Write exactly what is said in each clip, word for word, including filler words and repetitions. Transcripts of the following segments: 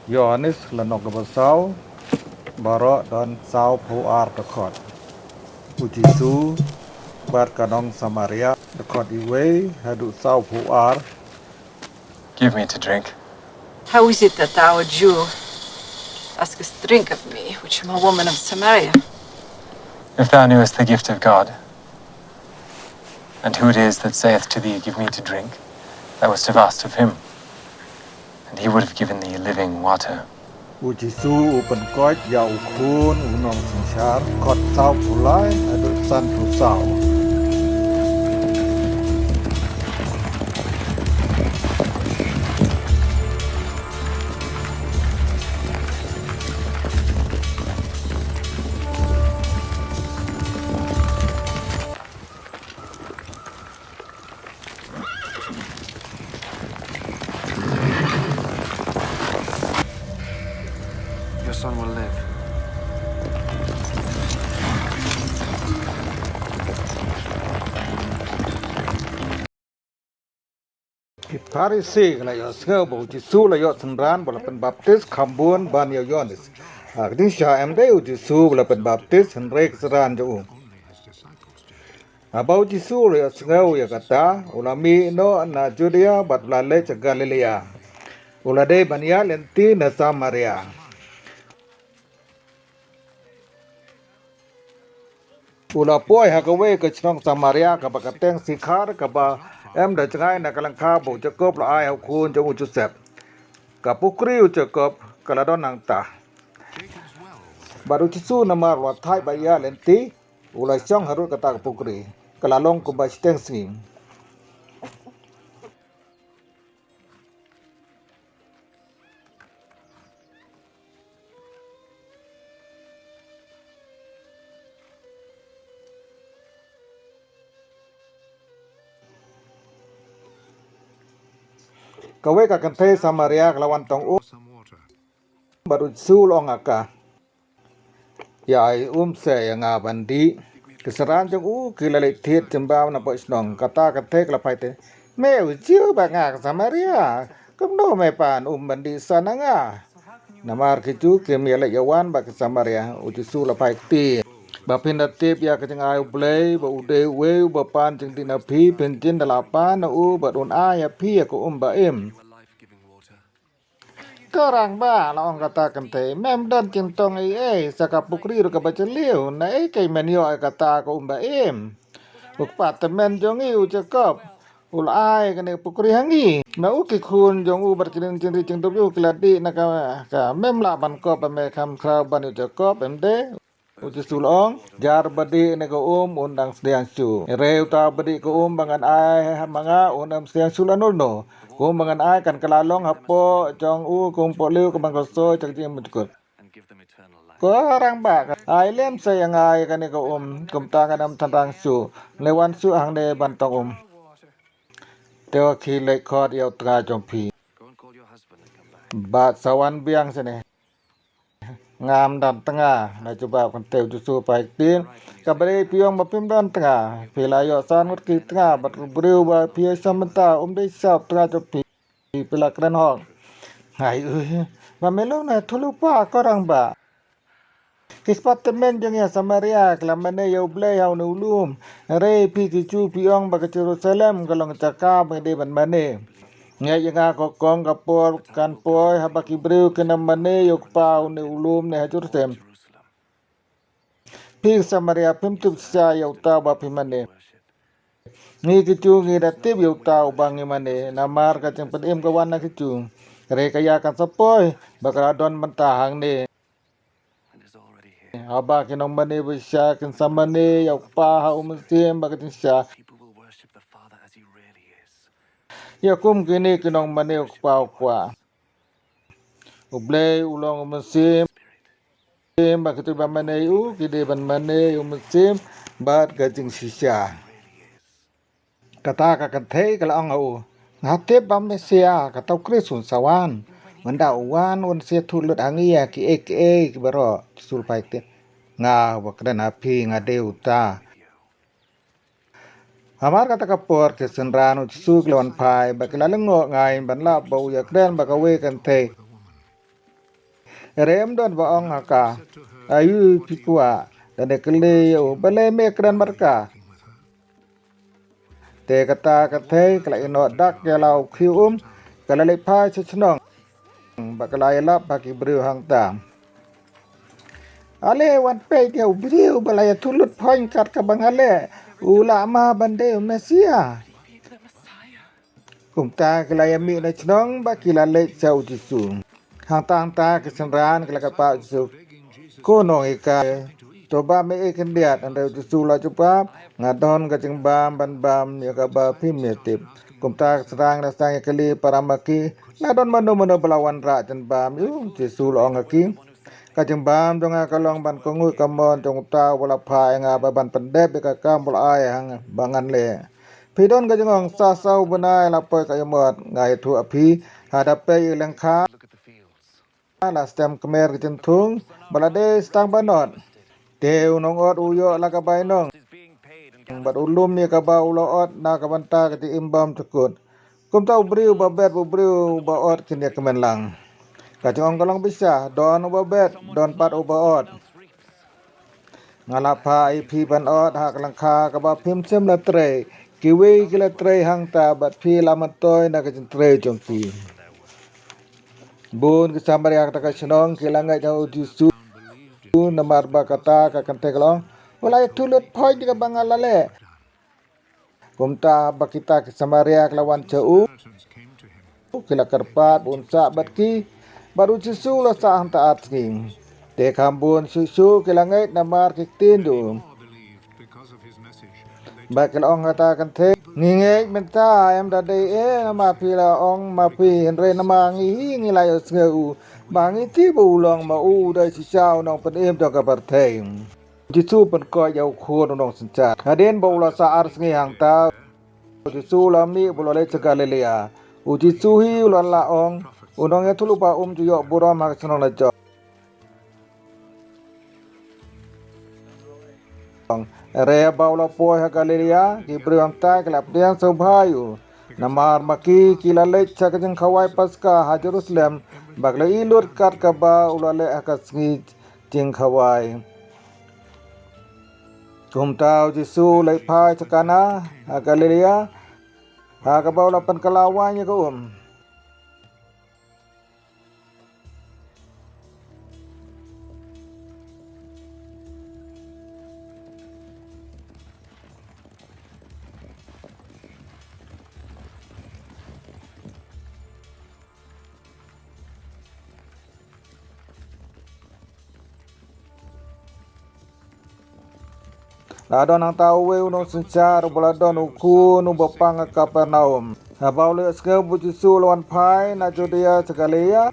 Ïoannis lynnong kaba saw, baroh don sawphew ar dkhot. U Jisu bad ka nong Samaria, dkhot wei haduh sawphew ar. Give me to drink. How is it that thou, a Jew, askest drink of me, which am a woman of Samaria? If thou knewest the gift of God, and who it is that saith to thee, "Give me to drink," thou wouldst have asked of him, and he would have given thee living water. U Jisu u pynkoit ïa u khun u nongsynshar, dkhot sawphew lai haduh sanphew saw. Your son will live. Ki Pharisi ki la ïohsngew ba u Jisu u la ïoh synran ba la pynbaptis kham bun ban ïa u Ïoannis. Ha ka jingshisha em dei u Jisu ba la pynbaptis, hynrei ki synran jong u. Haba u Jisu u la ïohsngew ïa kata, u la mih noh na Judia bad u la leit sha Galilea. U la dei ban ïaid lynti na Samaria. U la poi ha kawei ka shnong Samaria kaba kyrteng Sikhar, kaba em da jngai na ka lyngkha ba u Jakob u la ai ha u khun jong u Joseph. Ka pukri u Jakob ka la don hangta. Bad u Jisu namar u la thait ban ïaid lynti, u la shong harud kata ka pukri. Ka la long kumba shiteng sngi. Kawei ka kynthei Samaria ka la wan tong um, bad u Jisu u la ong ha ka, ïa ai um seh ïa nga ban dih. Ki synran jong u ki la leit thied jymbam napoh shnong. Kata ka kynthei ka la phai te, me u Jiw bad nga ka Samaria, kumno me pan um ban dih sa na nga? Namar ki Jiw kim ïaleit ïawan bad ki Samaria. U Jisu u la phai kti, ba phin da tip ïa ka jingai U Blei, ba u dei uwei uba pan jingdih na phi, phin jin da la pan na u bad un ai ïa phi ïa ka um ba im. Ko rangbah, la ong kata ka kynthei, mem don jingtong ei ei, sa ka pukri ruh kaba jylliew, naei keiñ men ïoh ïa kata ka um ba im? U kpa tymmen jong ngi u Jakob u la ai kane ka pukri ha ngi. Na u ki khun jong u bad ki jingri jingdup jong u ki la dih na ka, ka mem lah ban kop ba me kham khraw ban ïa u Jakob, em dei? U Jisu u la ong, jar ba dih ne ka um un dang sdiang shuh. Hynrei uta ba dih ka um ba ngan ai ha ma nga un ym sdiang shuh lano lano. Ka um ba ngan ai kan kylla long hapoh jong u kum pohliew ka ban ka soi jong ka jingim mynjukut. Ko rangbah, ai lem seh ïa nga ïa kane ka um, kumta ngan ym tynrang shuh. Leit wan shuh hangne ban tong um. Te khie leit khot ïa u tnga jong phi bad sa wan biang shane. Ngam don tnga, la jubab ka kynthei. U Jisu u phai kti, kaba dei phi ong ba phim don tnga? Phi la ïoh san ngut ki tnga, bad u briew ba phi ïashong bynta um dei shisha u tnga jong phi. Phi la kren hok. Ngai ui, ba me long na thulu pa ko rangbah. Ki kpa tymmen jong ngi ha Samaria ki la mane ïa U Blei ha une u lum. Hynrei phi ki Jiw phi ong ba ka Jerusalem ka long ka jaka ba ngi dei ban mane. Ngeit ïa nga ko kong, ka por kan poi haba ki briew kin ym mane ïa u kpa une u lum ne ha Jerusalem. Phi ki Samaria phim tip shisha ïa uta uba phi mane. Ngi ki Jiw ngi da tip ïa uta uba ngi mane, namar ka jingpynim ka wan na ki Jiw. Hynrei ka ïa kan sa poi ba ka la don mynta hangne. Haba ki nongmane ba shisha kin sa mane ïa u Kpa ha U Mynsiem bad ka jingshisha, ïa kum kine ki nongmane u kpa u kwah. U Blei u long U Mynsiem, bad kito kiba mane ïa u ki dei ban mane ïa U Mynsiem bad ka jingshisha. Kata ka kynthei ka la ong ha u, nga tip ba u Messaïah, kata u Khrist un sa wan. Ynda u wan un sa ïathuh lut ha ngi ïa kiei kiei baroh. Jisu u la phai kti, nga ba kren ha phi nga dei uta. Hamar kata ka por ki synran u Jisu ki la wan phai bad ki la lyngngoh ngaiñ ban lap ba u ïakren bad kawei ka kynthei. Rem don ba ong ha ka, ayu phi kwah, da ne kylli ïa u, balei me kren bad ka. Te kata ka thei ka la ïoh dak ïa la u khiew um, ka la leit phai sha shnong. Ba ka la ïalap ha ki briew hangta. Ale wan peit ïa u briew ba la ïathuh lut phoiñ kat kaba nga leh, u lah ma ban dei u Messia. Kumta ki la ïa mih na shnong ba ki la leit sha u Jisu. Hangta hangta ki synran ki la kyrpad u Jisu. Ko nonghikai, to bam ïa i khyndiat, hynrei u Jisu u la jubab, nga don ka jingbam ban bam ïa kaba phim ïa tip. Kumta ki synran ki la sdang ïa kylli para ma ki, la don mano mano ba la wanrah jingbam ïa u? U Jisu u la ong ha ki, ka jingbam jong nga ka long ban kohnguh ka mon jong uta uba la phah ïa nga ba ban pyndep ïa ka kam ba u la ai ha nga ba ngan leh. Phi don ka jingong, sa saw bnai la poi ka ïamot, nga ïathuh ha phi, haba peit ïa i lyngkha la stem kmer ka jingthung ba la dei shi tang bahnot. Te u nongot u ïoh la ka bainong bad u lum ïa kaba u la ot na ka bynta ka jingim bymjukut. Kumta u briew uba bet bad u briew uba ot kin ïa kmen lang. Ka jingong ka long pisa, don uba bet, don pat uba ot. Nga la phah ïa phi ban ot ha ka lyngkha kaba phim shym la trei. Kiwei ki la trei hangta bad phi la myntoi na ka jingtrei jong ki. Bun ki Samaria kata ka shnong ki la ngeit ha u Jisu namar ba kata ka kynthei ka la ong, u la ïathuh lut phoiñ ïa kaba nga la leh. Kumta ba kita ki Samaria ki la wan sha u, ki la kyrpad ba un sah bad ki, bad u Jisu u la sah hangta ar sngi. Te kham bun shuh shuh ki la ngeit namar ki ktien jong u. Bad ki la ong ha kata ka kynthei, ngi ngeit mynta em da dei eh namar phi la ong ma phi, hynrei namar ngi hi ngi la ïohsngew u, ba ngi tip ba u long ma u u dei shisha u nongpynim jong ka pyrthei. U Jisu u pynkoit ïa u khun u nongsynshar. Hadien ba u la sah ar sngi hangta, u Jisu u la mih bad u la leit sha Galilea. U Jisu hi u la lah ong, u nongïathuhlypa um ju ïoh burom ha ka shnong la jong. Hynrei haba u la poi ha Galilea, ki briew hangta ki la pdiang sngewbha ïa u. Namar ma ki ki la leit sha ka jingkhawai Paskha ha Jerusalem, bad ki la ïeh lut kat kaba u la leh ha ka sngi jingkhawai. Kumta u Jisu u leit phai sha Kana ha Galilea, ha kaba u la pynkylla waiñ ïa ka um. La don hangta uwei u nongsynshar uba la don u khun uba pang ha Kapernaum. Haba u la ïohsngew ba u Jisu u la wan phai na Judia sha Galilea,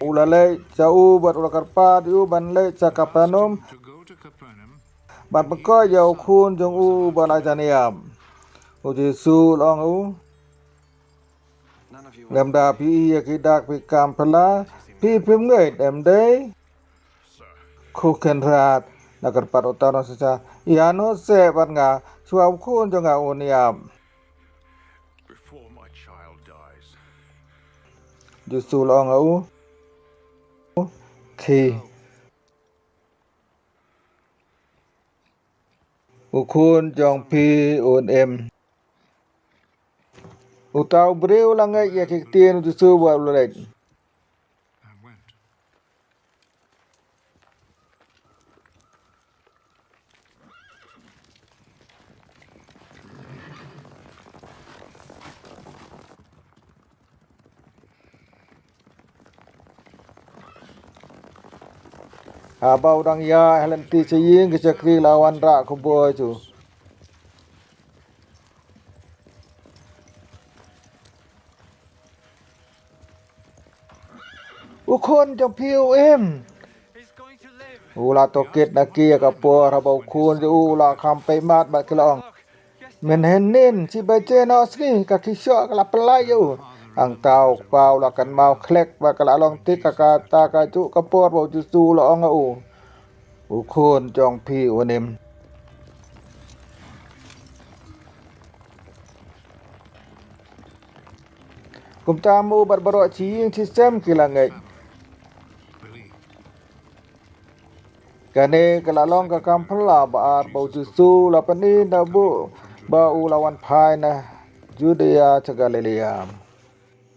u la leit sha u bad u la kyrpad ïa u ban leit sha Kapernaum, ban pynkoit ïa u khun jong u uba la jan ïap. U Jisu u la ong ïa u, lymda phi ïohi ïa ki dak phi kam phylla, phi phim ngeit em dei? Ko kynrad, la kyrpad uta u nongsynshar, ïaroh seh bad nga, shuwa u khun jong nga un ïap. U Jisu u la ong ïa u, khie, u khun jong phi un im. Uta u briew u la ngeit ïa ki ktien u Jisu bad u la leit. Haba u dang ïaid ha lynti sha ïing, ki shakri la wanrah khubor sha u. U khun jong phi u im. U la tohkit na ki ïa ka por haba u khun jong u u la kham peit mat bad ki la ong, mynhynnin shi baje noh sngi ka khie shoh ka la pyllait ïa u. Hangta u kpa u la kynmaw khlek bad ka la long thik ha kata kajuh ka por ba u Jisu u la ong ïa u, u khun jong phi un im. Kumta mo bad baroh shi ïing shi sem ki la ngeit. Kane ka la long ka kam phylla ba-ar ba u Jisu u la pyni naduh ba u la wan phai na Judia sha Galilaïa.